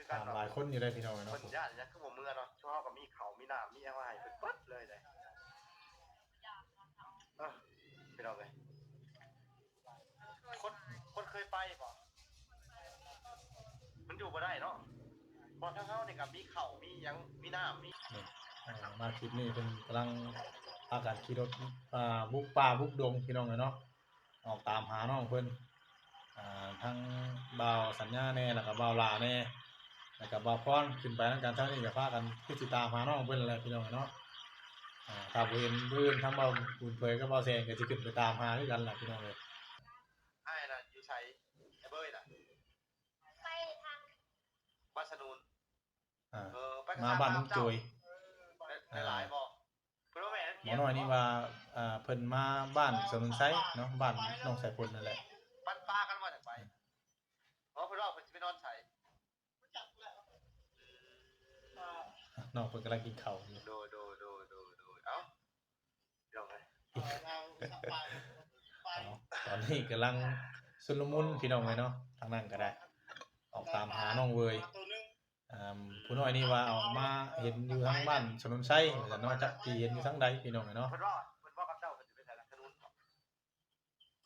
ຕາມຫຼາຍຄົນຢູ່ເດ້ພີ່ນ້ອງເອີຍເນາະ. ເພິ່ນຢ້ານຫຍັງຄືບໍ່ເມືອເນາະ? ເຮົາກໍມີເຂົ້າມີນ້ຳມີຫຍັງມາໃຫ້ເພິ່ນເບິດເລີຍເດ້. ເອີ ພີ່ນ້ອງເອີຍ ຄົນ ຄົນເຄີຍໄປບໍ່? ມັນຢູ່ບໍ່ໄດ້ເນາະ ເພາະທາງເຮົານີ້ກໍມີເຂົ້າມີຫຍັງມີນ້ຳມີ ນີ້ ອ່າ ມາຄລິບນີ້ເພິ່ນກຳລັງພາກັນຂີ່ລົດ ອ່າ ບຸກປ່າບຸກດົງພີ່ນ້ອງເອີຍເນາະ. ອອກຕາມຫານ້ອງເພິ່ນ ອ່າ ທັງບ່າວສັນຍາແດ່ ແລ້ວກໍບ່າວຫຼ້າແດ່ ແລ້ວກໍບ່າວພອນ ຂຶ້ນໄປນຳກັນ. ທາງນີ້ກໍພາກັນຄືຊິຕາມຫານ້ອງເພິ່ນແຫຼະພີ່ນ້ອງເນາະ. ອ່າ ຖ້າບໍ່ເຫັນມື້ອື່ນ ທາງບ່າວບຸນເຜີຍກັບບ່າວແສງກໍຊິຂຶ້ນໄປຕາມຫາຄືກັນລະພີ່ນ້ອງເອີຍ. ອ້າຍນະຢູ່ໃສ? ໄອ້ເບີຍນະ ໄປທາງບ້ານສະໜູນ. ອ່າ ເອີ ໄປກັບ ມາບ້ານລຸງໂຈຍ ໄດ້ ໄດ້ຫຼາຍບໍ່? ເພິ່ນວ່າແມ່ນ ໝໍນ້ອຍນີ້ວ່າ ອ່າ ເພິ່ນມາບ້ານສະໜູນໄຊເນາະ ບ້ານນ້ອງສາຍຝົນນັ້ນແຫຼະ. ປັນປາກັນວ່າຈັ່ງໃດ? ເອີ ເພິ່ນວ່າເພິ່ນຊິໄປນອນໃສ? ນ້ອງເພິ່ນກຳລັງກິນເຂົ້າຢູ່. ໂດຍ ໂດຍ ໂດຍ ໂດຍ ໂດຍ ເອົ້າ ເອົາ ຕອນນີ້ກຳລັງຊຸນລະມຸນພີ່ນ້ອງເອີຍເນາະ. ທາງນັ້ນກໍໄດ້ອອກຕາມຫານ້ອງເວີຍ. ອ່າ ຜູ້ນ້ອຍນີ້ວ່າອອກມາເຫັນຢູ່ທາງບ້ານສະໜູນໄຊວ່າຊັ້ນເນາະ ຈັກຊິເຫັນຢູ່ທາງໃດພີ່ນ້ອງເອີຍເນາະ. ເພິ່ນເວົ້າ ເພິ່ນເວົ້າກັບເຈົ້າ ເພິ່ນຊິໄປໃສລະ ສະໜູນ?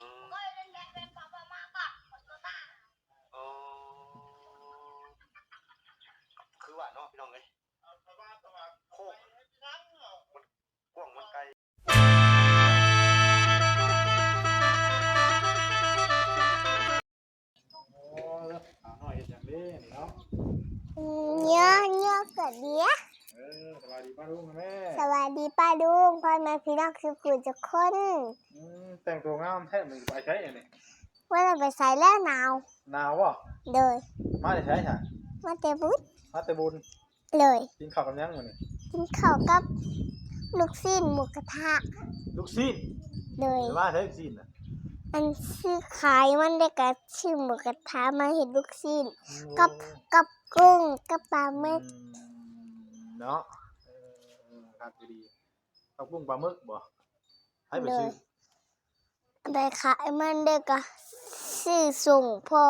ອືມ ເອີ ຄືວ່າເນາະ ພີ່ນ້ອງເອີຍ ໂຄກມັນກວ້າງມັນໄກ. ໂອ້ ສາວນ້ອຍເຮັດຫຍັງເດ້ນີ້ເນາະ? ເຍາະ ເຍາະກະເດຍ. ເອີ ສະບາຍດີປ້າລຸງແມ່. ສະບາຍດີປ້າລຸງ ພໍ່ແມ່ພີ່ນ້ອງທຸກຜູ້ທຸກຄົນ. ອືມ ແຕ່ງຕົວງາມແທ້ ມື້ນີ້ໄປໃສອັນນີ້? ບໍ່ໄດ້ໄປໃສແລ້ວ ໜາວ. ໜາວບໍ່? ໂດຍ. ມາແຕ່ໃສຊະ? ມາແຕ່ບຸນ. ມາແຕ່ບຸນ. ໂດຍ. ກິນເຂົ້າກັບຫຍັງມື້ນີ້? ກິນເຂົ້າກັບລູກຊີ້ນໝູກະທະ. ລູກຊີ້ນ? ໂດຍ. ວ່າໃຊ້ລູກຊີ້ນນະ? ອັນຊື້ຂາຍມັນ ແລ້ວກະຊື້ໝູກະທະມາເຮັດລູກຊີ້ນ ໂອ້ ກັບ ກັບກຸ້ງ ກັບປາໝຶກ. ອືມ ເນາະ ເອີ ຄັກອີ່ຫຼີ. ກັບກຸ້ງປາໝຶກບໍ່? ໃຜໄປຊື້? ໂດຍ. ໄປຂາຍມັນເດ້ ກະຊື້ສົ່ງພໍ່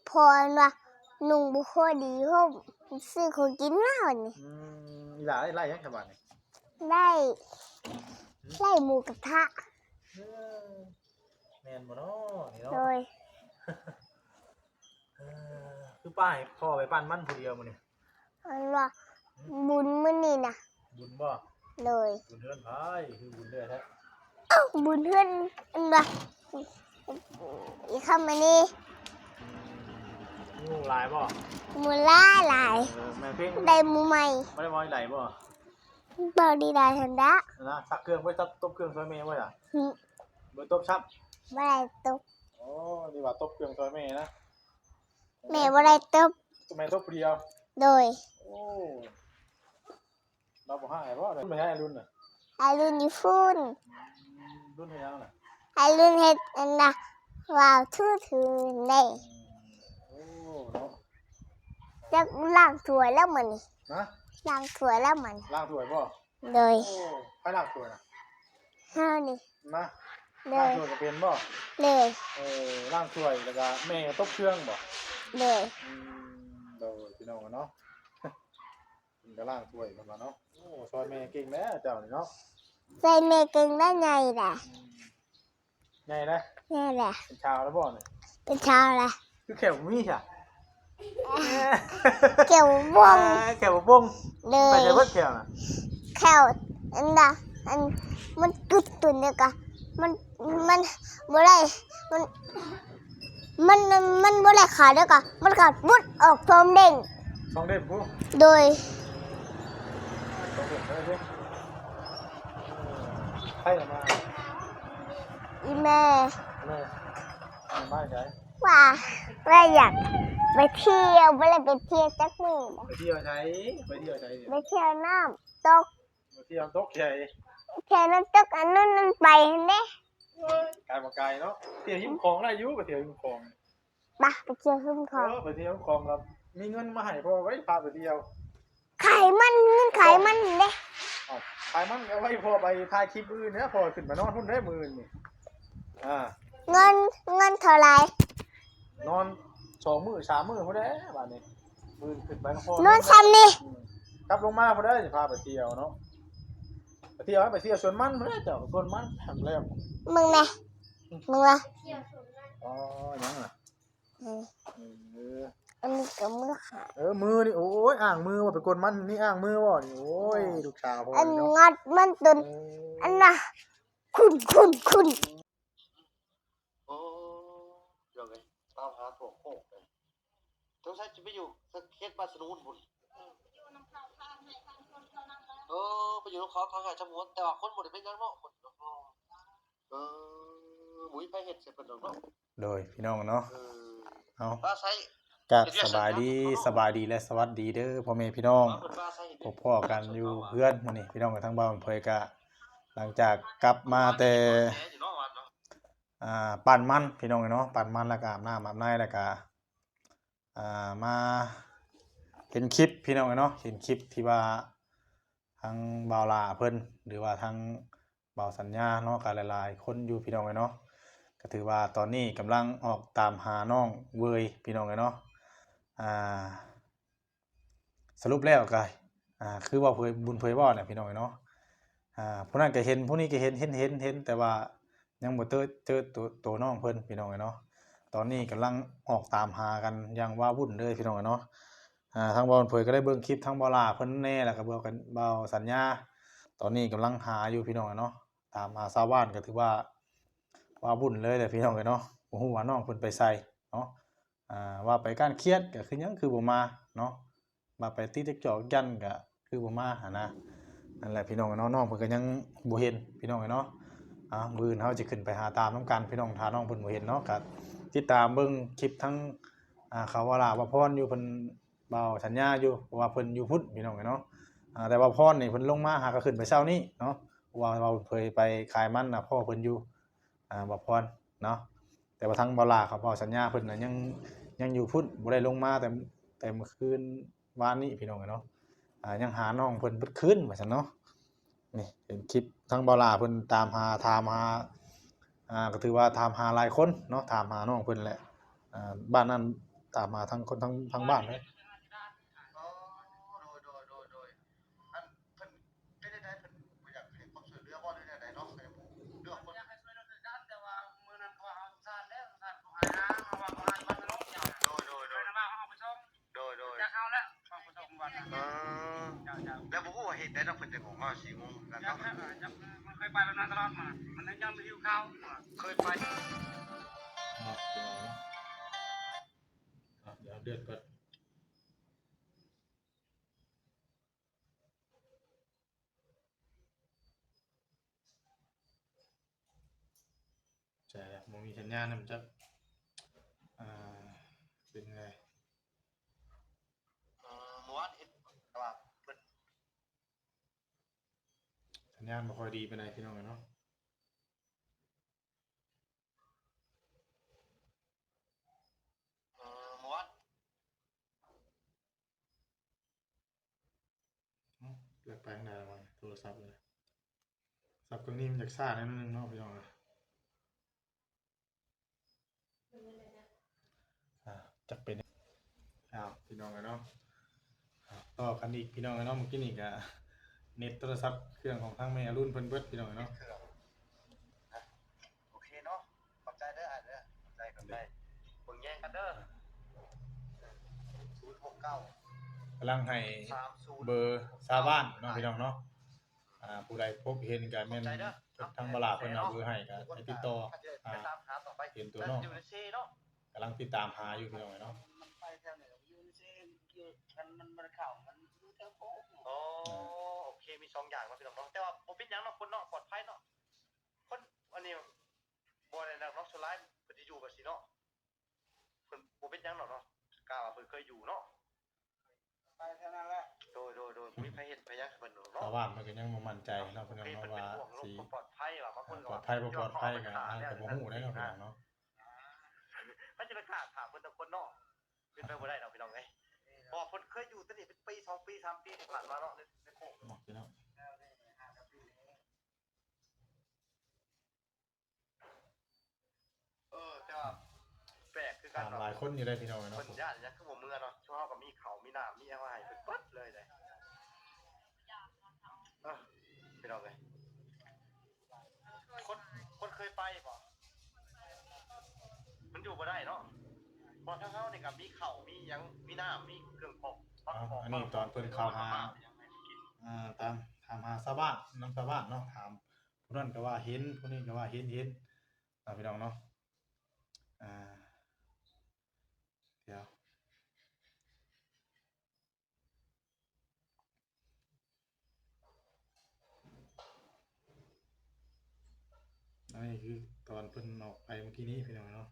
ພໍ່ອັນວ່ານຸ່ງບໍ່ພໍດີ ເຮົາຊື້ຂອງກິນມາບັດນີ້. ອືມ ອີ່ຫຼ້າໄດ້ຫຼາຍຫຍັງຊະບາດນີ້? ໄດ້ ໄດ້ໝູກະທະ. ເອີ ແມ່ນບໍ່ເນາະນີ້ເນາະ? ໂດຍ. ເອີ ຄືປ້າໃຫ້ພໍ່ໄປປັ່ນມັນຜູ້ດຽວມື້ນີ້? ອັນວ່າ ອືມ ບຸນມື້ນີ້ນະ. ບຸນບໍ່? ໂດຍ. ບຸນເຮືອນໃຜ? ຄືບຸນເຮືອນແທ້. ເອົ້າ ບຸນເຮືອນ ອັນວ່າ ອີ່ຄຳອັນນີ້. ອືມ ໝູ່ຫຼາຍບໍ່? ໝູ່ຫຼາຍຫຼາຍ. ເອີ ແມ່ເພັງ ໄດ້ໝູ່ໃໝ່. ບໍ່ໄດ້ເວົ້າອີ່ໃດບໍ່? ເວົ້າດີໄດ້ຫັ້ນດະ. ນະ ຊັກເຄື່ອງໄວ້ ຊັກ ຕົບເຄື່ອງຊ່ອຍແມ່ບໍ່ລະ? ຫຶ ບໍ່ຕົບຊ້ຳ. ບໍ່ໄດ້ຕົບ. ໂອ້ ນີ້ວ່າຕົບເຄື່ອງຊ່ອຍແມ່ນະ. ແມ່ບໍ່ໄດ້ຕົບ. ແມ່ຕົບຜູ້ດຽວ. ໂດຍ. ໂອ້ ລາວບໍ່ຮ້າຍບໍ່? ໄປໃສອ້າຍລຸນນະ? ອ້າຍລຸນຢູ່ພຸ້ນ. ອືມ ລຸນເຮັດຫຍັງນະ? ອ້າຍລຸນເຮັດອັນນະ ວ່າວຖືໆເດ້. ອືມ ໂອ້ ເນາະ. ຈັກລ້າງຖ້ວຍແລ້ວມື້ນີ້. ຮະ? ລ້າງຖ້ວຍແລ້ວມື້ນີ້. ລ້າງຖ້ວຍບໍ່? ໂດຍ. ໂອ້ ໃຜລ້າງຖ້ວຍນະ? ເຮົານີ້ນະ. ໂດຍ. ລ້າງຖ້ວຍກໍເປັນບໍ່? ໂດຍ. ເອີ ລ້າງຖ້ວຍ ແລ້ວກໍແມ່ຕົບເຄື່ອງບໍ່? ໂດຍ. ອືມ ໂດຍ ພີ່ນ້ອງເນາະ ເພິ່ນກໍລ້າງຖ້ວຍເພິ່ນວ່າເນາະ. ໂອ້ ຊ່ອຍແມ່ເກັ່ງແລ້ວເຈົ້ານີ້ເນາະ. ຊ່ອຍແມ່ເກັ່ງແລ້ວ ໃຫຍ່ແຫຼະ. ອືມ ໃຫຍ່ແລ້ວ. ໃຫຍ່ແຫຼະ. ເປັນຊາວແລ້ວບໍ່ນີ້? ເປັນຊາວແລ້ວ. ຄືແຂ້ວບໍ່ມີຊະ? ແຂ້ວບໍ່ບົງ. ອ່າ ແຂ້ວບໍ່ບົງ. ໂດຍ. ໄປໃສເບິດແຂ້ວນະ? ແຂ້ວອັນນະ ອັນມັນກຶດຕຸນເດ້ກະ ມັນ ມັນບໍ່ໄດ້ ມັນ ມັນ ມັນບໍ່ໄດ້ຂາດເດ້ກະ ມັນກະປຸດອອກສອງເດ້ງ. ສອງເດ້ງພຸ້ນ? ໂດຍ. ສອງເດ້ງເລີຍ. ໃຜລະມາ? ອີ່ແມ່. ແມ່ ແມ່ມາຈາກໃສ? ວ່າ ວ່າຢາກໄປທ່ຽວ ບໍ່ໄດ້ໄປທ່ຽວຈັກມື້. ໄປທ່ຽວໃສ? ໄປທ່ຽວໃສ? ໄປທ່ຽວນ້ຳຕົກ. ໄປທ່ຽວນ້ຳຕົກໃສ? ທ່ຽວນ້ຳຕົກອັນນັ້ນ ນັ້ນໄປຫັ້ນເດ້. ໂອ້ຍ ໄກບໍ່ໄກເນາະ. ທ່ຽວຮິມຂອງໄດ້ຢູ່ ໄປທ່ຽວຮິມຂອງ. ປະ ໄປທ່ຽວລຸ່ມຂອງ. ເອີ ໄປທ່ຽວລຸ່ມຂອງລະມີເງິນມາໃຫ້ພໍ່ໄວ້ພາໄປທ່ຽວ. ຂາຍມັນ ເງິນຂາຍມັນເດ້. ເອົ້າ ຂາຍມັນກໍໄວ້ພໍ່ໄປຖ່າຍຄລິບມື້ອື່ນເດ້ ພໍ່ຂຶ້ນມານອນພຸ້ນເດ້ມື້ອື່ນນີ້. ອ່າ ເງິນ ເງິນເທົ່າໃດ? ນອນສອງມື້ສາມມື້ພຸ້ນແຫຼະບາດນີ້. ມື້ອື່ນຂຶ້ນໄປນະຄອນ ນອນຊ່ຳນີ້ ອືມ ກັບລົງມາພຸ້ນເດີ ຊິພາໄປທ່ຽວເນາະ ໄປທ່ຽວ ໄປທ່ຽວສວນມັນພຸ້ນເດີ ເຈົ້າສວນມັນແລ້ວ ເບິ່ງແດ່ ເບິ່ງລະ ອໍ ຫຍັງລະ ເອີ ເອີ ອັນນີ້ກໍມືຂາດ ເອີ ມືນີ້ ໂອ້ຍ ອ້າງມືວ່າໄປກົນມັນ ນີ້ອ້າງມືບໍ່ນີ້ ໂອ້ຍ ລູກສາວ ອັນງັດມັນຕົນ ເອີ ອັນນະ ຂຸ້ນໆໆ ໂອ້ ພີ່ນ້ອງເອີຍ ຕາມຫາທົ່ວໂຄກເລີຍ ສົງໄສຈະໄປຢູ່ເຂດບ້ານສະໜູນພຸ້ນ ເອີ ໄປຢູ່ນຳເຂົາທາງໄຮ່ທາງສວນເຂົານຳ ເອີ ໄປຢູ່ນຳເຂົາທາງໄຮ່ທາງສວນ ແຕ່ວ່າຄົນບໍ່ໄດ້ເປັນຫຍັງເນາະ ຄົນ ເອີ ບໍ່ມີໃຜເຮັດໃຫ້ເພິ່ນດອກເນາະ ໂດຍ ພີ່ນ້ອງເນາະ ເອີ ເອົາ ວ່າໃສ ກາບສະບາຍດີ ສະບາຍດີ ແລະ ສະຫວັດດີເດີພໍ່ແມ່ພີ່ນ້ອງ ເພິ່ນວ່າໃສ ພົບພໍ້ກັນຢູ່ເຮືອນມື້ນີ້ ພີ່ນ້ອງ ທາງບ່າວເຜີຍກະ ຫຼັງຈາກກັບມາແຕ່ ອ່າ ປັ່ນມັນ ພີ່ນ້ອງເນາະ ປັ່ນມັນ ແລ້ວກະອາບນ້ຳອາບໃນ ແລ້ວກະ ອ່າ ມາເຫັນຄລິບ ພີ່ນ້ອງເນາະ ເຫັນຄລິບທີ່ວ່າທາງບ່າວຫຼ້າເພິ່ນ ຫຼືວ່າທາງບ່າວສັນຍາເນາະ ກະຫຼາຍໆຄົນຢູ່ ພີ່ນ້ອງເນາະ ກະຖືວ່າຕອນນີ້ກຳລັງອອກຕາມຫານ້ອງເວີຍ ພີ່ນ້ອງເນາະ ອ່າ ສະຫຼຸບແລ້ວກະ ອ່າ ຄືວ່າເຜີຍ ບຸນເຜີຍເວົ້າແຫຼະ ພີ່ນ້ອງເນາະ ອ່າ ຜູ້ນັ້ນກະເຫັນ ຜູ້ນີ້ກະເຫັນ ເຫັນ ເຫັນ ເຫັນ ແຕ່ວ່າຍັງບໍ່ເຈີ ເຈີໂຕ ໂຕນ້ອງເພິ່ນ ພີ່ນ້ອງເນາະ ຕອນນີ້ກຳລັງອອກຕາມຫາກັນຢ່າງວ້າວຸ້ນເລີຍ ພີ່ນ້ອງເນາະ ອ່າ ທາງບ່າວເຜີຍກະໄດ້ເບິ່ງຄລິບທາງບ່າວຫຼ້າເພິ່ນແດ່ ແລ້ວກະເບິ່ງກັນ ບ່າວສັນຍາ ຕອນນີ້ກຳລັງຫາຢູ່ ພີ່ນ້ອງເນາະ ຕາມຫາຊາວບ້ານກະຖືວ່າວ້າວຸ້ນເລີຍແຫຼະ ພີ່ນ້ອງເນາະ ບໍ່ຮູ້ວ່ານ້ອງເພິ່ນໄປໃສເນາະ ອ່າ ວ່າໄປການຄຽດກະຄືຫຍັງຄືບໍ່ມາເນາະ ວ່າໄປຕິດຈັກຈອກຈັນກະຄືບໍ່ມາຫັ້ນນະ ນັ້ນແຫຼະ ພີ່ນ້ອງເນາະ ນ້ອງເພິ່ນກະຍັງບໍ່ເຫັນ ພີ່ນ້ອງເນາະ ອ່າ ມື້ອື່ນເຮົາຈະຂຶ້ນໄປຫາຕາມນຳກັນ ພີ່ນ້ອງ ຖ້ານ້ອງເພິ່ນບໍ່ເຫັນເນາະ ກະຕິດຕາມເບິ່ງຄລິບທັງ ອ່າ ເຂົາວ່າຫຼ້າວ່າພອນຢູ່ ເພິ່ນ ບ່າວສັນຍາຢູ່ ເພາະວ່າເພິ່ນຢູ່ພຸ້ນ ພີ່ນ້ອງເນາະ ອ່າ ແຕ່ວ່າພອນນີ້ເພິ່ນລົງມາຫາກະຂຶ້ນໄປເຊົ້ານີ້ເນາະ ເພາະວ່າ ເວົ້າເຜີຍໄປຂາຍມັນນະ ພໍ້ເພິ່ນຢູ່ ອ່າ ບ່າວພອນເນາະ ແຕ່ວ່າທາງບ່າວຫຼ້າກັບບ່າວສັນຍາເພິ່ນນະ ຍັງ ຍັງຢູ່ພຸ້ນ ບໍ່ໄດ້ລົງມາແຕ່ ແຕ່ມື້ຄືນວານນີ້ ພີ່ນ້ອງເນາະ ອ່າ ຍັງຫານ້ອງເພິ່ນເບິດຄືນວ່າຊັ້ນເນາະ ນີ້ເຫັນຄລິບທາງບ່າວຫຼ້າເພິ່ນຕາມຫາ ຖາມຫາ ອ່າ ກະຖືວ່າຖາມຫາຫຼາຍຄົນເນາະ ຖາມຫານ້ອງເພິ່ນແຫຼະ ອ່າ ບ້ານນັ້ນຖາມຫາທັງຄົນ ທັງ ທັງບ້ານເລີຍ ອໍ ໂດຍ ໂດຍ ໂດຍ ໂດຍ ອັນ ເພິ່ນ ເປັນຈັ່ງໃດ ເພິ່ນບໍ່ຢາກໃຫ້ຄວາມຊ່ວຍເຫຼືອບໍ່ ຫຼືແນວໃດເນາະ ເລື່ອງຄົນ ຢາກໃຫ້ຊ່ວຍເຫຼືອຄືກັນ ແຕ່ວ່າມື້ນັ້ນເຂົາວ່າເຮົາສົງສານແລ້ວ ສົງສານເຂົາໃຫ້ນາ ເຮົາວ່າເຂົາໃຫ້ບັດສະໜົງເຈົ້າ ໂດຍ ໂດຍ ໂດຍ ໂດຍ ມາເຮົາເອົາໄປສົ່ງ ເຈົ້າ ເຈົ້າ ເອົາໄປສົ່ງວັດ ເອີ ເຈົ້າ ເຈົ້າ ແລ້ວບໍ່ຮູ້ວ່າເຫດໃດເນາະ ເພິ່ນຈຶ່ງອອກມາສີ່ໂມງຄືກັນເນາະ ຈັກ ຈັກ ມັນເຄີຍໄປແບບນັ້ນຕະຫຼອດ ມັນຍັງບໍ່ຫິວເຂົ້າ ເຄີຍໄປ ເນາະ ເນາະ ດຽວເດືອດກ່ອນ. ໃຊ່ແລ້ວ ບໍ່ມີສັນຍານນຳຈັກ ອ່າ ເປັນໄງ ເອີ ເມື່ອວານເຫັນວ່າເພິ່ນ ສັນຍານບໍ່ຄ່ອຍດີປານໃດ ພີ່ນ້ອງເອີຍເນາະ. ເອີ ເມື່ອວານ ເອີ ເລືອກໄປທາງໃດລະວະ ໂທລະສັບເລີຍ ສັບເຄື່ອງນີ້ມັນຢາກຊ້າແນວໜຶ່ງເນາະ ພີ່ນ້ອງເອີຍ. ອ່າ ຈັກເປັນ ອ້າວ ພີ່ນ້ອງເອີຍເນາະ ອ່າ ຕໍ່ກັນອີກ ພີ່ນ້ອງເອີຍເນາະ. ເມື່ອກີ້ນີ້ກະເນັດໂທລະສັບເຄື່ອງຂອງທາງແມ່ອະລຸນເພິ່ນເບິດ ພີ່ນ້ອງເອີຍເນາະ. ໂອເຄເນາະ ຂອບໃຈເດີອ້າຍເດີ ຂອບໃຈ ຂອບໃຈ ເບິ່ງແຍງກັນເດີ ສູນຫົກເກົ້າ ກຳລັງໃຫ້ເບີຊາວບ້ານເນາະ ພີ່ນ້ອງເນາະ. ອ່າ ຜູ້ໃດພົບເຫັນກະແມ່ນ ທາງບ່າວຫຼ້າເພິ່ນເອົາເບີໃຫ້ກະໃຫ້ຕິດຕໍ່ ອ່າ ເຫັນຕົວນ້ອງ ກຳລັງຕິດຕາມຫາຢູ່ ພີ່ນ້ອງເອີຍເນາະ. ໂອເຄ ມີສອງຢ່າງເນາະ ພີ່ນ້ອງເນາະ ແຕ່ວ່າບໍ່ເປັນຫຍັງເນາະ ຄົນເນາະ ປອດໄພເນາະ ຄົນ ອັນນີ້ບໍ່ໄດ້ນັກເນາະ ສ່ວນຫຼາຍເພິ່ນຊິຢູ່ແບບຊີ້ເນາະ ເພິ່ນບໍ່ເປັນຫຍັງດອກເນາະ ກະວ່າເພິ່ນເຄີຍຢູ່ເນາະ. ໄປເທົ່ານັ້ນແຫຼະ ໂດຍ ໂດຍ ໂດຍ ບໍ່ມີໃຜເຮັດໃຜຫຍັງໃຫ້ເພິ່ນດອກເນາະ ຊາວບ້ານເພິ່ນກະຍັງບໍ່ໝັ້ນໃຈເນາະ ພີ່ນ້ອງເນາະ ວ່າຊິ ເອີ ປອດໄພ ວ່າບາງຄົນກະວ່າ ປອດໄພບໍ່ປອດໄພກະ ເຮົາກະບໍ່ຮູ້ເດ້ເນາະ ພີ່ນ້ອງເນາະ. ມັນຈະໄປກ້າຖາມເພິ່ນແຕ່ຄົນນອກ ເປັນໄປບໍ່ໄດ້ດອກ ພີ່ນ້ອງເອີຍ ເພາະວ່າເພິ່ນເຄີຍຢູ່ແຕ່ນີ້ເປັນປີ ສອງປີ ສາມປີທີ່ຜ່ານມາເນາະ ໃນ ໃນໂຄກເນາະ ພີ່ນ້ອງ. ເອີ ແຕ່ວ່າແປກຄືກັນເນາະ ຫຼາຍຄົນຢູ່ເດ້ ພີ່ນ້ອງເນາະ ເພິ່ນຢ້ານຫຍັງຄືບໍ່ເມືອເນາະ ຊ່ວງ າກໍມີເຂົ້າມີນ້ຳມີຫຍັງມາໃຫ້ເພິ່ນເບິດເລີຍເດ້. ເອີ ພີ່ນ້ອງເອີຍ ຄົນ ຄົນເຄີຍໄປບໍ່? ມັນຢູ່ບໍ່ໄດ້ເນາະ ເພາະທາງເຮົານີ້ກໍມີເຂົ້າມີຫຍັງ ມີນ້ຳ ມີເຄື່ອງຂອງ ເອົາ ອັນນີ້ຕອນເພິ່ນເຂົ້າຫາ ເອີ ຕາມ ຖາມຫາຊາວບ້ານ ນຳຊາວບ້ານເນາະ ຖາມ ຜູ້ນັ້ນກໍວ່າເຫັນ ຜູ້ນີ້ກໍວ່າເຫັນ ເຫັນ ເນາະ ພີ່ນ້ອງເນາະ. ອ່າ ດຽວ ອັນນີ້ຄືຕອນເພິ່ນອອກໄປເມື່ອກີ້ນີ້ ພີ່ນ້ອງເນາະ.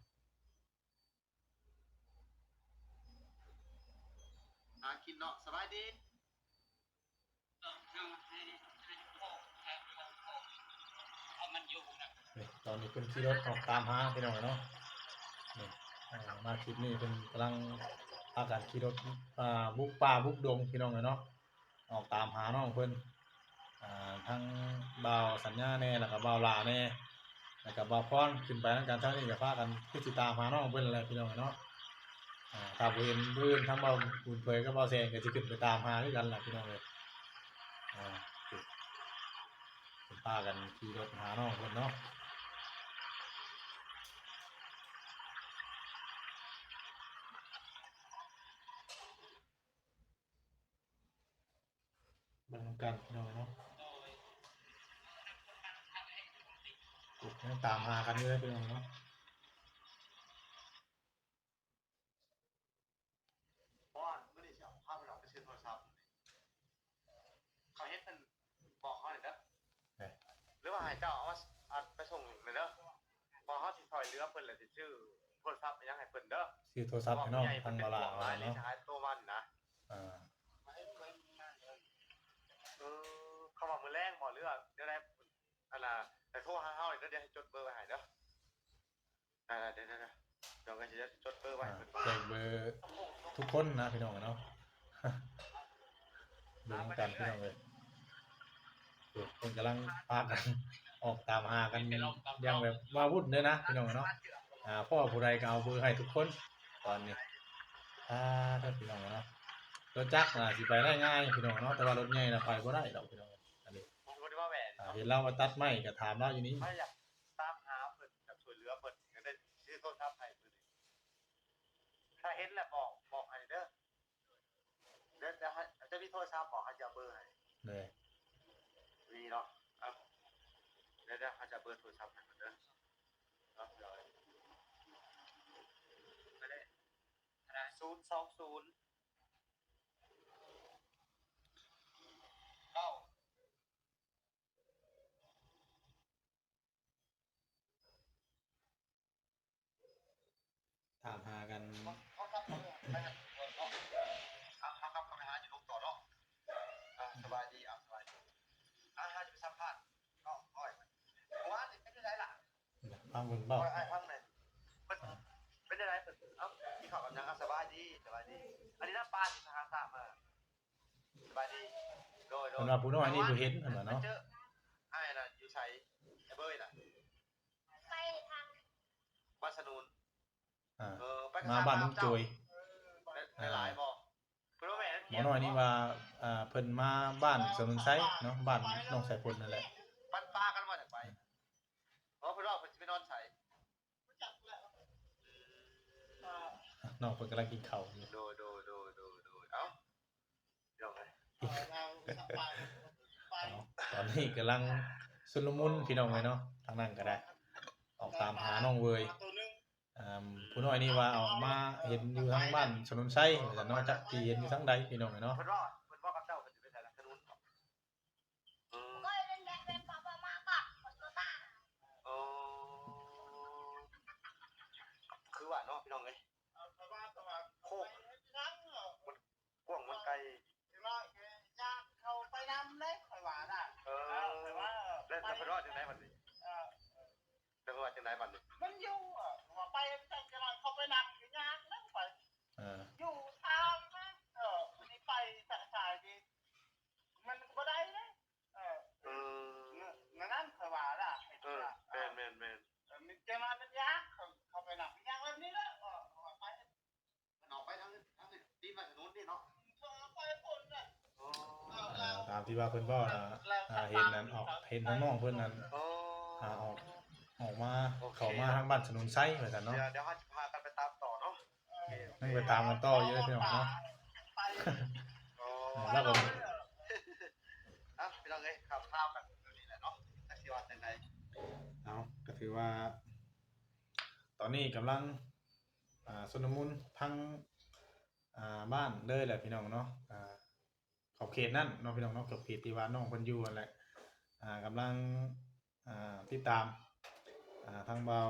ຫາກິນເນາະ ສະບາຍດີ. ນີ້ ຕອນນີ້ເພິ່ນຂີ່ລົດອອກຕາມຫາ ພີ່ນ້ອງເນາະ. ນີ້ ອ່າ ມາຄລິບນີ້ເພິ່ນກຳລັງພາກັນຂີ່ລົດ ອ່າ ບຸກປ່າບຸກດົງ ພີ່ນ້ອງເນາະ ອອກຕາມຫານ້ອງເພິ່ນ. ອ່າ ທັງບ່າວສັນຍາແດ່ ແລ້ວກໍບ່າວຫຼ້າແດ່ ແລ້ວກໍບ່າວພອນ ຂຶ້ນໄປນຳກັນ ເຊົ້ານີ້ກໍພາກັນຄືຊິຕາມຫານ້ອງເພິ່ນແຫຼະ ພີ່ນ້ອງເນາະ. ອ່າ ຖ້າບໍ່ເຫັນມື້ອື່ນ ທາງບ່າວບຸນເຜີຍກັບບ່າວແສງກໍຊິຂຶ້ນໄປຕາມຫາຄືກັນລະ ພີ່ນ້ອງເອີຍ. ອ່າ ພາກັນຂີ່ລົດຫານ້ອງເພິ່ນເນາະ. ເບິ່ງນຳກັນ ພີ່ນ້ອງເນາະ. ຍັງຕາມຫາກັນຢູ່ເດີ ພີ່ນ້ອງເນາະ. ເພາະວ່າມື້ນີ້ຊິເອົາພາເພິ່ນອອກໄປຊື້ໂທລະສັບ ເຂົາເຫັນເພິ່ນບອກເຮົານີ້ເດີ ເອີ ຫຼືວ່າໃຫ້ເຈົ້າເອົາມາ ອັນ ໄປສົ່ງແດ່ເດີ ເພາະເຮົາຊິຊ່ອຍເຫຼືອເພິ່ນ ແລ້ວຊິຊື້ໂທລະສັບອີ່ຫຍັງໃຫ້ເພິ່ນເດີ. ຊື້ໂທລະສັບໃຫ້ນ້ອງ ທາງບ່າວຫຼ້າວ່າເນາະ ສະຫາຍໂຕມານີ້ນະ. ເອີ ເອີ ເຂົາວ່າມື້ແລງບໍ ຫຼືວ່າແນວໃດ ອັນນ່າ ໃຫ້ໂທຫາເຮົາເດີ ດຽວໃຫ້ຈົດເບີໄວ້ໃຫ້ເດີ. ອ່າ ດຽວໆໆ ເຮົາກໍຊິຈົດເບີໄວ້ ອ່າ ເພິ່ນ ແຈ້ງເບີທຸກຄົນນະ ພີ່ນ້ອງເນາະ. ເບິ່ງນຳກັນ ພີ່ນ້ອງເອີຍ. ເພິ່ນກຳລັງພາກັນອອກຕາມຫາກັນຢ່າງແບບວ້າວຸ້ນເລີຍນະ ພີ່ນ້ອງເນາະ. ອ່າ ພໍ້ຜູ້ໃດກໍເອົາເບີໃຫ້ທຸກຄົນຕອນນີ້. ອ່າ ເດີ ພີ່ນ້ອງເນາະ ລົດຈັກນະຊິໄປໄດ້ງ່າຍ ພີ່ນ້ອງເນາະ ແຕ່ວ່າລົດໃຫຍ່ນະໄປບໍ່ໄດ້ດອກ ພີ່ນ້ອງ. ອັນນີ້ ອ່າ ເຫັນລາວມາຕັດໄມ້ກໍຖາມລາວຢູ່ນີ້ ຕາມຫາເພິ່ນ ຢາກຊ່ວຍເຫຼືອເພິ່ນ ຢາກໄດ້ຊື້ໂທລະສັບໃຫ້ເພິ່ນ. ຖ້າເຫັນແລ້ວບອກ ບອກໃຫ້ເດີ ເດີ ເດີ ເຈົ້າມີໂທລະສັບບໍ? ເຮົາຈະເອົາເບີໃຫ້. ເດີ ມີເນາະ. ເອົາ ເດີ ເດີ ເຮົາຈະເອົາເບີໂທລະສັບໃຫ້ເພິ່ນເດີ. ເອົາ ເດີ ໄປເລີຍ ສູນສອງສູນ ເກົ້າ ຖາມຫາກັນ ເຮົາກັບເຂົ້າໄປຫາຢູ່ລົມຕໍ່ເນາະ. ອ່າ ສະບາຍດີ ອ່າ ສະບາຍດີ. ອ່າ ເຮົາຈະໄປສຳພາດເນາະ. ໂອ້ຍ ເມື່ອວານນີ້ເປັນຈັ່ງໃດລະ? ຟັງເບິ່ງເວົ້າ ໂອ້ຍ ອ້າຍຟັງແດ່ ເປັນ ເປັນຈັ່ງໃດ? ເອີ ເອົ້າ ກິນເຂົ້າກັບຫຍັງ? ອ່າ ສະບາຍດີ ສະບາຍດີ. ອັນນີ້ນະ ປ້າທີ່ໄປຫາສາມ ເອີ ສະບາຍດີ. ໂດຍ ໂດຍ ເພິ່ນວ່າຜູ້ນ້ອຍນີ້ບໍ່ເຫັນ ເພິ່ນວ່າເນາະ. ໄປເຈີອ້າຍນະ ຢູ່ໃສ? ໄອ້ເບີຍນະ ໄປທາງບ້ານສະໜູນ. ອ່າ ເອີ ໄປກັບ ມາບ້ານລຸງໂຈຍ. ໄດ້ ໄດ້ຫຼາຍບໍ່? ເພິ່ນວ່າແມ່ນ ໝໍນ້ອຍນີ້ວ່າ ອ່າ ເພິ່ນມາບ້ານສະໜູນໄຊເນາະ ບ້ານໜອງສາຍຝົນນັ້ນແຫຼະ. ປັນປາກັນວ່າຈະໄປ. ເອີ ເພິ່ນວ່າເພິ່ນຊິໄປນອນໃສ? ນ້ອງເພິ່ນກຳລັງກິນເຂົ້າຢູ່. ໂດຍ ໂດຍ ໂດຍ ໂດຍ ໂດຍ. ເອົ້າ ເອົາ ຕອນນີ້ກຳລັງຊຸນລະມຸນ ພີ່ນ້ອງເອີຍເນາະ. ທາງນັ້ນກໍໄດ້ອອກຕາມຫານ້ອງເວີຍ. ອ່າ ຜູ້ນ້ອຍນີ້ວ່າອອກມາເຫັນຢູ່ທາງບ້ານສະໜູນໄຊວ່າຊັ້ນເນາະ. ຈັກຊິເຫັນຢູ່ທາງໃດ ພີ່ນ້ອງເອີຍເນາະ. ເພິ່ນວ່າ ເພິ່ນວ່າກັບເຈົ້າ ເພິ່ນຊິໄປໃສລະ ສະໜູນ? ເອີ ເອີ ຄືວ່າເນາະ ພີ່ນ້ອງເອີຍ. ໂຄກມັນກວ້າງມັນໄກ. ເອີ ແລ້ວເພິ່ນວ່າຈັ່ງໃດບັດນີ້? ເອີ ແລ້ວເພິ່ນວ່າຈັ່ງໃດບັດນີ້? ມັນຢູ່ ວ່າໄປຈັກໜ້ອຍເຂົາໄປນຳ ຍາກນະໄປ. ເອີ ຢູ່ທາງນະ ເອີ ນີ້ໄປສາຍນີ້ ມັນກໍບໍ່ໄດ້ເດ້. ເອີ ເອີ ນັ້ນ ຂ້ອຍວ່າລະ ເອີ ແມ່ນໆໆ. ເອີ ມັນຈັ່ງວ່າມັນຍາກ ເຂົາ ເຂົາໄປນຳ ຍາກແບບນີ້ແຫຼະ ເອີ ວ່າໄປ ມັນອອກໄປທາງ ທາງນີ້ ຕີນບ້ານສະໜູນ ທີ່ວ່າເພິ່ນເວົ້ານະ ອ່າ ເຫັນນັ້ນອອກ ເຫັນທາງນ້ອງເພິ່ນນັ້ນ ໂອ້ ອ່າ ອອກ ອອກມາ ໂອເຄ ເຂົ້າມາທາງບ້ານສະໜຸນໄຊວ່າຊັ້ນເນາະ. ດຽວ ດຽວເຮົາຈະພາກັນໄປຕາມຕໍ່ເນາະ. ຍັງໄປຕາມກັນຕໍ່ຢູ່ເດີພີ່ນ້ອງເນາະ. ໂອ້ ແລ້ວກໍ ເອົາ ພີ່ນ້ອງເອີຍ ຂ່າວໆກັນແບບນີ້ແຫຼະເນາະ ຈັກຊິວ່າຈັ່ງໃດ. ເອົາ ກໍຖືວ່າ ຕອນນີ້ກຳລັງ ອ່າ ຊຸນລະມຸນທັງ ອ່າ ບ້ານເລີຍແຫຼະພີ່ນ້ອງເນາະ. ອ່າ ຂອບເຂດນັ້ນເນາະພີ່ນ້ອງເນາະ ຂອບເຂດທີ່ວ່ານ້ອງເພິ່ນຢູ່ຫັ້ນແຫຼະ. ອ່າ ກຳລັງ ອ່າ ຕິດຕາມ ອ່າ ທາງບ່າວ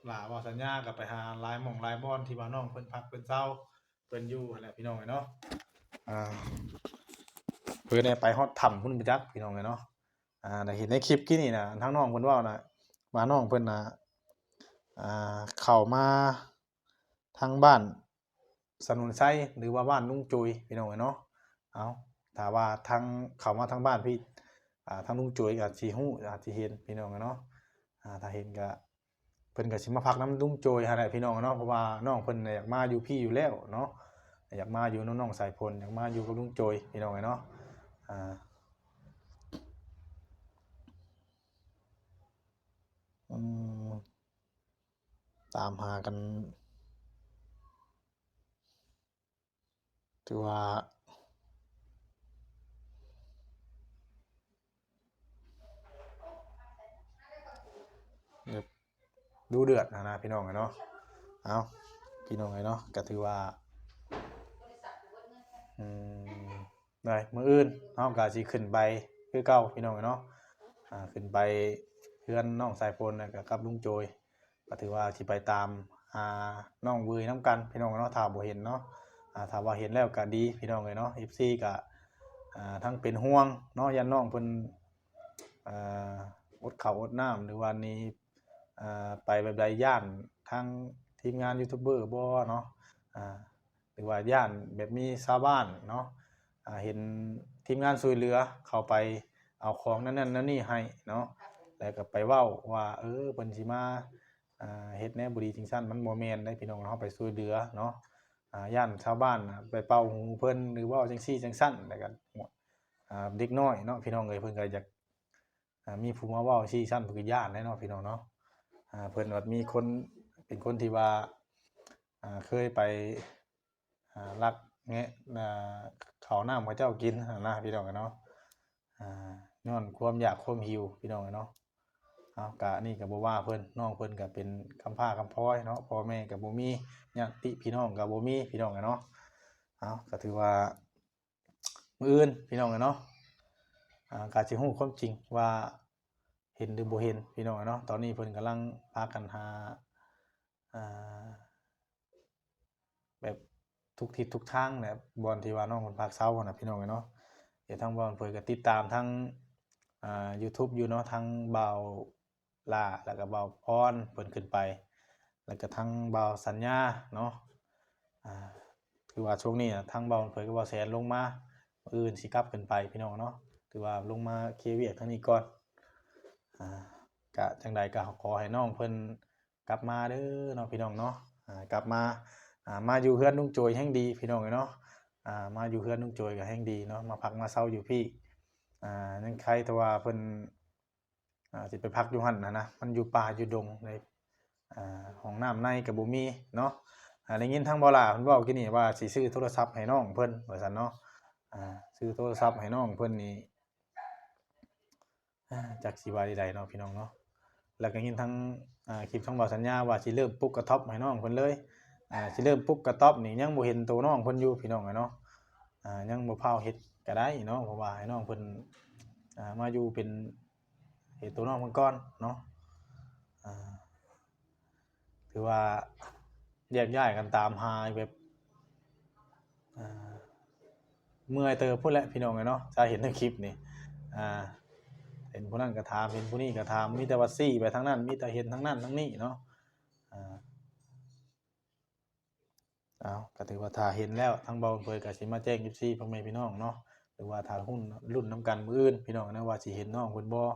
ຫຼ້າ ບ່າວສັນຍາ ກໍໄປຫາຫຼາຍໝ່ອງຫຼາຍບ່ອນທີ່ວ່ານ້ອງເພິ່ນພັກເພິ່ນເຊົາ ເພິ່ນຢູ່ຫັ້ນແຫຼະພີ່ນ້ອງເອີຍເນາະ. ອ່າ ເພິ່ນໄດ້ໄປຮອດຖ້ຳພຸ້ນບໍ່ຈັກພີ່ນ້ອງເອີຍເນາະ. ອ່າ ໄດ້ເຫັນໃນຄລິບກີ້ນີ້ນະ ທາງນ້ອງເພິ່ນເວົ້ານະ ວ່ານ້ອງເພິ່ນນະ ອ່າ ເຂົ້າມາ ທາງບ້ານສະໜຸນໄຊ ຫຼືວ່າບ້ານລຸງໂຈຍ ພີ່ນ້ອງເອີຍເນາະ. ເອົາ ຖ້າວ່າທາງ ເຂົ້າມາທາງບ້ານພີ້ ອ່າ ທາງລຸງໂຈຍອາດຊິຮູ້ ອາດຊິເຫັນ ພີ່ນ້ອງເອີຍເນາະ. ອ່າ ຖ້າເຫັນກະ ເພິ່ນກະຊິມາພັກນຳລຸງໂຈຍຫັ້ນແຫຼະ ພີ່ນ້ອງເນາະ ເພາະວ່ານ້ອງເພິ່ນນະຢາກມາຢູ່ພີ້ຢູ່ແລ້ວເນາະ ຢາກມາຢູ່ນຳນ້ອງສາຍຝົນ ຢາກມາຢູ່ກັບລຸງໂຈຍ ພີ່ນ້ອງເອີຍເນາະ. ອ່າ ອືມ ຕາມຫາກັນ ຖືວ່າແບບດຸເດືອດຫັ້ນນະ ພີ່ນ້ອງເອີຍເນາະ. ເອົາ ພີ່ນ້ອງເອີຍເນາະ ກໍຖືວ່າ ອືມ ໄດ້ ມື້ອື່ນເຮົາກໍຊິຂຶ້ນໄປຄືເກົ່າ ພີ່ນ້ອງເອີຍເນາະ. ອ່າ ຂຶ້ນໄປເຮືອນນ້ອງສາຍຝົນ ແລ້ວກໍກັບລຸງໂຈຍ ກໍຖືວ່າຊິໄປຕາມຫານ້ອງເວີຍນຳກັນ ພີ່ນ້ອງເນາະ. ຖ້າບໍ່ເຫັນເນາະ ອ່າ ຖ້າວ່າເຫັນແລ້ວກໍດີ ພີ່ນ້ອງເອີຍເນາະ. ເອັຟຊີກໍ ອ່າ ທັງເປັນຫ່ວງເນາະ ຢ້ານນ້ອງເພິ່ນ ອ່າ ອົດເຂົ້າອົດນ້ຳ ຫຼືວ່ານີ້ ອ່າ ໄປແບບໃດ ຢ້ານທາງທີມງານຢູທູບເບີບໍ່ເນາະ ອ່າ ຫຼືວ່າຢ້ານແບບມີຊາວບ້ານເນາະ ອ່າ ເຫັນທີມງານຊ່ວຍເຫຼືອເຂົ້າໄປເອົາຂອງນັ້ນໆ ນັ້ນນີ້ໃຫ້ເນາະ ແລ້ວກໍໄປເວົ້າວ່າ ເອີ ເພິ່ນຊິມາ ອ່າ ເຮັດແນວບໍ່ດີຈັ່ງຊັ້ນ ມັນບໍ່ແມ່ນເດ້ ພີ່ນ້ອງ. ເຮົາໄປຊ່ວຍເຫຼືອເນາະ ອ່າ ຢ້ານຊາວບ້ານໄປເປົ່າຫູເພິ່ນ ຫຼືເວົ້າຈັ່ງຊີ້ຈັ່ງຊັ້ນ ແລ້ວກໍ ອ່າ ເດັກນ້ອຍເນາະ ພີ່ນ້ອງເອີຍ ເພິ່ນກໍຢາກ ອ່າ ມີຜູ້ມາເວົ້າຊີ້ຊັ້ນ ເພິ່ນກໍຢ້ານແຫຼະເນາະ ພີ່ນ້ອງເນາະ. ອ່າ ເພິ່ນວ່າມີຄົນ ເປັນຄົນທີ່ວ່າ ອ່າ ເຄີຍໄປ ອ່າ ລັກແງະ ອ່າ ເຂົ້ານ້ຳເຂົາເຈົ້າກິນຫັ້ນນະ ພີ່ນ້ອງເອີຍເນາະ. ອ່າ ຍ້ອນຄວາມຢາກຄວາມຫິວ ພີ່ນ້ອງເອີຍເນາະ. ເອົາ ກະນີ້ກໍບໍ່ວ່າເພິ່ນ ນ້ອງເພິ່ນກໍເປັນກຳພ້າກຳພ້ອຍເນາະ ພໍ່ແມ່ກໍບໍ່ມີ ຍາດຕິພີ່ນ້ອງກໍບໍ່ມີ ພີ່ນ້ອງເອີຍເນາະ. ເອົາ ກໍຖືວ່າ ມື້ອື່ນ ພີ່ນ້ອງເອີຍເນາະ ອ່າ ກໍຊິຮູ້ຄວາມຈິງວ່າເຫັນຫຼືບໍ່ເຫັນ ພີ່ນ້ອງເອີຍເນາະ. ຕອນນີ້ເພິ່ນກຳລັງພາກັນຫາ ອ່າ ແບບທຸກທິດທຸກທາງແຫຼະ ບ່ອນທີ່ວ່ານ້ອງເພິ່ນພັກເຊົາຫັ້ນນະ ພີ່ນ້ອງເອີຍເນາະ. ດຽວທາງບ່າວເຜີຍກໍຕິດຕາມທາງ ອ່າ ຢູທູບຢູ່ເນາະ ທາງບ່າວ ຫຼ້າ ແລ້ວກໍບ່າວພອນເພິ່ນຂຶ້ນໄປ ແລ້ວກໍທັງບ່າວສັນຍາເນາະ. ອ່າ ຖືວ່າຊ່ວງນີ້ນະ ທັງບ່າວເຜີຍກັບບ່າວແສນລົງມາ ມື້ອື່ນຊິກັບຂຶ້ນໄປ ພີ່ນ້ອງເນາະ. ຖືວ່າລົງມາເຄຍວຽກທາງນີ້ກ່ອນ. ອ່າ ກະຈັ່ງໃດກໍຂໍໃຫ້ນ້ອງເພິ່ນກັບມາເດີເນາະ ພີ່ນ້ອງເນາະ. ອ່າ ກັບມາ ອ່າ ມາຢູ່ເຮືອນລຸງໂຈຍແຮ່ງດີ ພີ່ນ້ອງເອີຍເນາະ. ອ່າ ມາຢູ່ເຮືອນລຸງໂຈຍກໍແຮ່ງດີເນາະ ມາພັກມາເຊົາຢູ່ພີ້. ອ່າ ຍັງໄຄແຕ່ວ່າເພິ່ນ ອ່າ ຊິໄປພັກຢູ່ຫັ້ນນະນະ ມັນຢູ່ປ່າຢູ່ດົງເດ້. ອ່າ ຫ້ອງນ້ຳໃນກໍບໍ່ມີເນາະ. ອ່າ ໄດ້ຍິນທາງບ່າວຫຼ້າເພິ່ນເວົ້າກີ້ນີ້ວ່າຊິຊື້ໂທລະສັບໃຫ້ນ້ອງເພິ່ນວ່າຊັ້ນເນາະ. ອ່າ ຊື້ໂທລະສັບໃຫ້ນ້ອງເພິ່ນນີ້ ອ່າ ຈັກຊິວ່າໃດເນາະ ພີ່ນ້ອງເນາະ. ແລ້ວກໍຍິນທາງ ອ່າ ຄລິບທາງບ່າວສັນຍາວ່າຊິເລີ່ມປຸກກະທັອບໃຫ້ນ້ອງເພິ່ນເລີຍ. ອ່າ ຊິເລີ່ມປຸກກະທັອບນີ້ ຍັງບໍ່ເຫັນໂຕນ້ອງເພິ່ນຢູ່ ພີ່ນ້ອງເອີຍເນາະ. ອ່າ ຍັງບໍ່ພ້າວເຮັດກໍໄດ້ເນາະ ເພາະວ່າໃຫ້ນ້ອງເພິ່ນ ອ່າ ມາຢູ່ເປັນ ເຮັດໂຕນ້ອງເພິ່ນກ່ອນເນາະ. ອ່າ ຖືວ່າແຍກຍ້າຍກັນຕາມຫາແບບ ອ່າ ເມື່ອຍເຕີບພຸ້ນແຫຼະ ພີ່ນ້ອງເອີຍເນາະ ຖ້າເຫັນໃນຄລິບນີ້. ອ່າ ເຫັນຜູ້ນັ້ນກໍຖາມ ເຫັນຜູ້ນີ້ກໍຖາມ ມີແຕ່ວ່າຊີ້ໄປທາງນັ້ນ ມີແຕ່ເຫັນທາງນັ້ນທາງນີ້ເນາະ. ອ່າ ເອົາ ກໍຖືວ່າຖ້າເຫັນແລ້ວ ທາງບ່າວເຜີຍກໍຊິມາແຈ້ງເອັຟຊີພໍ່ແມ່ພີ່ນ້ອງເນາະ ຫຼືວ່າຖ້າຮຸ້ນ ລຸ້ນນຳກັນມື້ອື່ນ ພີ່ນ້ອງເນາະ ວ່າຊິເຫັນນ້ອງເພິ່ນບໍ່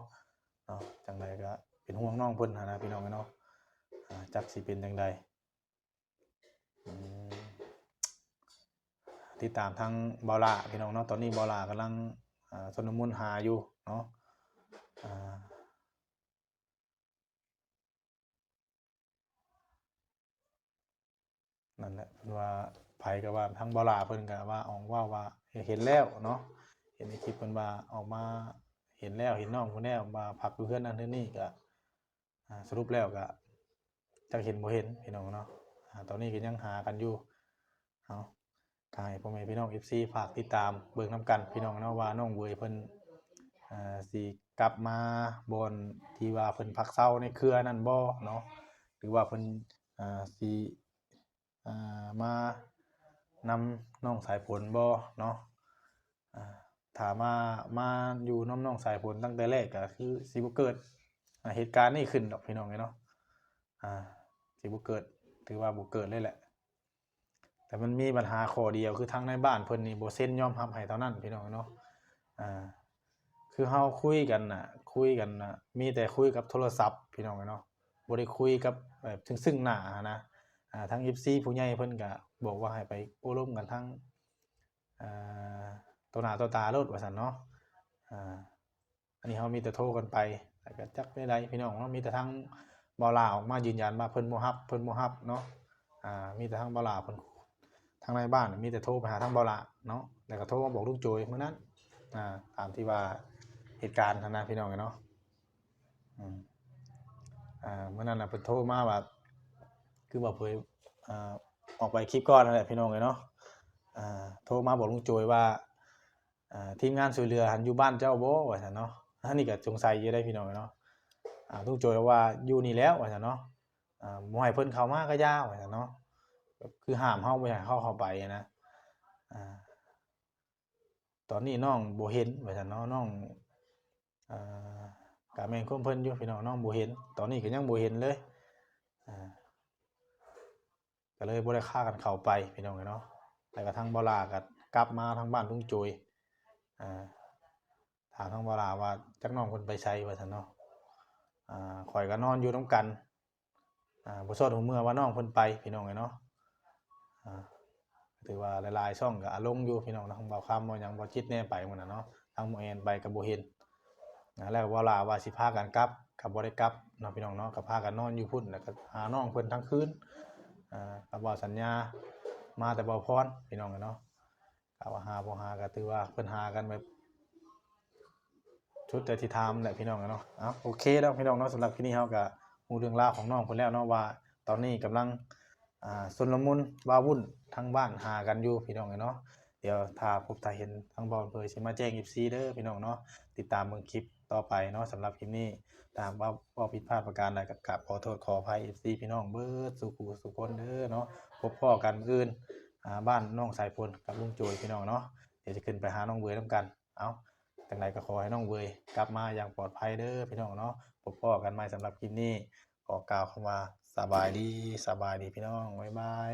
ເນາະ. ຈັ່ງໃດກໍເປັນຫ່ວງນ້ອງເພິ່ນຫັ້ນນະ ພີ່ນ້ອງເນາະ. ອ່າ ຈັກຊິເປັນຈັ່ງໃດ ອືມ ຕິດຕາມທາງບ່າວຫຼ້າ ພີ່ນ້ອງເນາະ. ຕອນນີ້ບ່າວຫຼ້າກຳລັງ ອ່າ ຊົນລະມຸນຫາຢູ່ເນາະ ອ່າ ນັ້ນແຫຼະ ເພິ່ນວ່າ ໃຜກໍວ່າ ທາງບໍ່ຫຼ້າເພິ່ນກໍວ່າ ອອກເວົ້າວ່າເຫັນແລ້ວເນາະ ເຫັນໃນຄລິບເພິ່ນວ່າອອກມາເຫັນແລ້ວ ເຫັນນ້ອງເພິ່ນແລ້ວ ວ່າພັກຢູ່ເຮືອນນັ້ນເຮືອນນີ້ ກໍ ອ່າ ສະຫຼຸບແລ້ວກໍຈັກເຫັນບໍ່ເຫັນພີ່ນ້ອງເນາະ ອ່າ ຕອນນີ້ກໍຍັງຫາກັນຢູ່ ເອົາ ກໍໃຫ້ພໍ່ແມ່ພີ່ນ້ອງເອັຟຊີຝາກຕິດຕາມເບິ່ງນຳກັນພີ່ນ້ອງເນາະ ວ່ານ້ອງເຫວີຍເພິ່ນ ອ່າ ຊິກັບມາບ່ອນທີ່ວ່າເພິ່ນພັກເຊົາໃນເຄືອນັ້ນບໍ່ເນາະ ຫຼືວ່າເພິ່ນ ອ່າ ຊິ ອ່າ ມານຳນ້ອງສາຍຝົນບໍ່ເນາະ ອ່າ ຖ້າມາ ມາຢູ່ນຳນ້ອງສາຍຝົນຕັ້ງແຕ່ແລກກໍຄືຊິບໍ່ເກີດ ອ່າ ເຫດການນີ້ຂຶ້ນດອກພີ່ນ້ອງເອີຍເນາະ ອ່າ ຊິບໍ່ເກີດ ຖືວ່າບໍ່ເກີດເລີຍແຫຼະ ແຕ່ມັນມີບັນຫາຂໍ້ດຽວ ຄືທາງນາຍບ້ານເພິ່ນນີ້ບໍ່ເຊັນຍອມຮັບໃຫ້ເທົ່ານັ້ນພີ່ນ້ອງເນາະ ອ່າ ຄືເຮົາຄຸຍກັນນະ ຄຸຍກັນນະ ມີແຕ່ຄຸຍກັບໂທລະສັບພີ່ນ້ອງເອີຍເນາະ ບໍ່ໄດ້ຄຸຍກັບແບບເຊິ່ງໆໜ້າຫັ້ນນະ ອ່າ ທາງເອັຟຊີຜູ້ໃຫຍ່ເພິ່ນກະບອກວ່າໃຫ້ໄປໂອ້ລົມກັນທາງ ອ່າ ຕໍ່ໜ້າຕໍ່ຕາໂລດວ່າຊັ້ນເນາະ ອ່າ ອັນນີ້ເຮົາມີແຕ່ໂທກັນໄປ ແລ້ວກະຈັກແນວໃດພີ່ນ້ອງເນາະ ມີແຕ່ທາງບ່າວຫຼ້າອອກມາຢືນຢັນວ່າເພິ່ນບໍ່ຮັບ ເພິ່ນບໍ່ຮັບເນາະ ອ່າ ມີແຕ່ທາງບ່າວຫຼ້າເພິ່ນ ທາງນາຍບ້ານມີແຕ່ໂທໄປຫາທາງບ່າວຫຼ້າເນາະ ແລ້ວກໍໂທມາບອກລຸງໂຈຍມື້ນັ້ນ ອ່າ ຕາມທີ່ວ່າເຫດການຫັ້ນນະພີ່ນ້ອງເອີຍເນາະ ອືມ ອ່າ ມື້ນັ້ນນະເພິ່ນໂທມາວ່າ ຄືວ່າເຜີຍ ອ່າ ອອກໄປຄລິບກ່ອນຫັ້ນແຫຼະພີ່ນ້ອງເອີຍເນາະ ອ່າ ໂທມາບອກລຸງໂຈຍວ່າ ອ່າ ທີມງານຊ່ວຍເຫຼືອຫັ້ນຢູ່ບ້ານເຈົ້າບໍ່ ວ່າຊັ້ນເນາະ ອັນນີ້ກໍສົງໄສຢູ່ເດ້ພີ່ນ້ອງເນາະ ອ່າ ລຸງໂຈຍວ່າຢູ່ນີ້ແລ້ວ ວ່າຊັ້ນເນາະ ອ່າ ບໍ່ໃຫ້ເພິ່ນເຂົ້າມາກໍຢ່າ ວ່າຊັ້ນເນາະ ແບບຄືຫ້າມເຮົາບໍ່ໃຫ້ເຮົາເຂົ້າໄປນະ ອ່າ ຕອນນີ້ນ້ອງບໍ່ເຫັນ ວ່າຊັ້ນເນາະ ນ້ອງ ອ່າ ກໍແມ່ນຄວາມເພິ່ນຢູ່ພີ່ນ້ອງ ນ້ອງບໍ່ເຫັນ ຕອນນີ້ກໍຍັງບໍ່ເຫັນເລີຍ ອ່າ ກໍເລີຍບໍ່ໄດ້ພາກັນເຂົ້າໄປພີ່ນ້ອງເອີຍເນາະ ແລ້ວກໍທາງບ່າວຫຼ້າກໍກັບມາທາງບ້ານລຸງໂຈຍ ອ່າ ຖາມທາງບ່າວຫຼ້າວ່າຈັກນ້ອງເພິ່ນໄປໃສ ວ່າຊັ້ນເນາະ ອ່າ ຂ້ອຍກໍນອນຢູ່ນຳກັນ ອ່າ ບໍ່ຊອດຫູເມືອວ່ານ້ອງເພິ່ນໄປພີ່ນ້ອງເອີຍເນາະ ອ່າ ຖືວ່າຫຼາຍໆຊ່ອງກໍອາລົງຢູ່ພີ່ນ້ອງເນາະ ທາງບ່າວຄຳ ບ່າວຫຍັງ ບ່າວຈິດແດ່ໄປໝົດນະເນາະ ທາງໝໍແອນໄປກໍບໍ່ເຫັນ ອ່າ ແລ້ວກໍບ່າວຫຼ້າວ່າຊິພາກັນກັບ ກໍບໍ່ໄດ້ກັບເນາະພີ່ນ້ອງເນາະ ກໍພາກັນນອນຢູ່ພຸ້ນ ແລ້ວກໍຫານ້ອງເພິ່ນທັງຄືນ ອ່າ ກັບບ່າວສັນຍາມາແຕ່ບ່າວພອນ ພີ່ນ້ອງເນາະ ກໍວ່າຫາບໍ່ຫາກໍຖືວ່າເພິ່ນຫາກັນແບບສຸດແຕ່ທີ່ຖາມແຫຼະພີ່ນ້ອງເນາະ ເອົາ ໂອເຄແລ້ວພີ່ນ້ອງເນາະ ສຳລັບຄລິບນີ້ເຮົາກໍຮູ້ເລື່ອງລາວຂອງນ້ອງເພິ່ນແລ້ວເນາະ ວ່າຕອນນີ້ກຳລັງ ອ່າ ຊົນລະມຸນວາວຸ່ນ ທາງບ້ານຫາກັນຢູ່ພີ່ນ້ອງເອີຍເນາະ ດຽວຖ້າພົບຖ້າເຫັນທາງບ່າວເຜີຍຊິມາແຈ້ງເອັຟຊີເດີພີ່ນ້ອງເນາະ ຕິດຕາມເບິ່ງຄລິບຕໍ່ໄປເນາະ ສຳລັບຄລິບນີ້ ຖ້າຫາກວ່າເວົ້າຜິດພາດປະການໃດກໍກາບຂໍໂທດຂໍອະໄພເອັຟຊີພີ່ນ້ອງເບິດສູ່ຜູ້ສູ່ຄົນເດີເນາະ ພົບພໍ້ກັນມື້ອື່ນ ອ່າ ບ້ານນ້ອງສາຍຝົນກັບລຸງໂຈຍພີ່ນ້ອງເນາະ ດຽວຈະຂຶ້ນໄປຫານ້ອງເຫວີຍນຳກັນ ເອົາ ຈັ່ງໃດກໍຂໍໃຫ້ນ້ອງເຫວີຍກັບມາຢ່າງປອດໄພເດີພີ່ນ້ອງເນາະ ພົບພໍ້ກັນໃໝ່ ສຳລັບຄລິບນີ້ ຂໍກ່າວຄຳວ່າ ສະບາຍດີ ສະບາຍດີພີ່ນ້ອງ ບາຍບາຍ.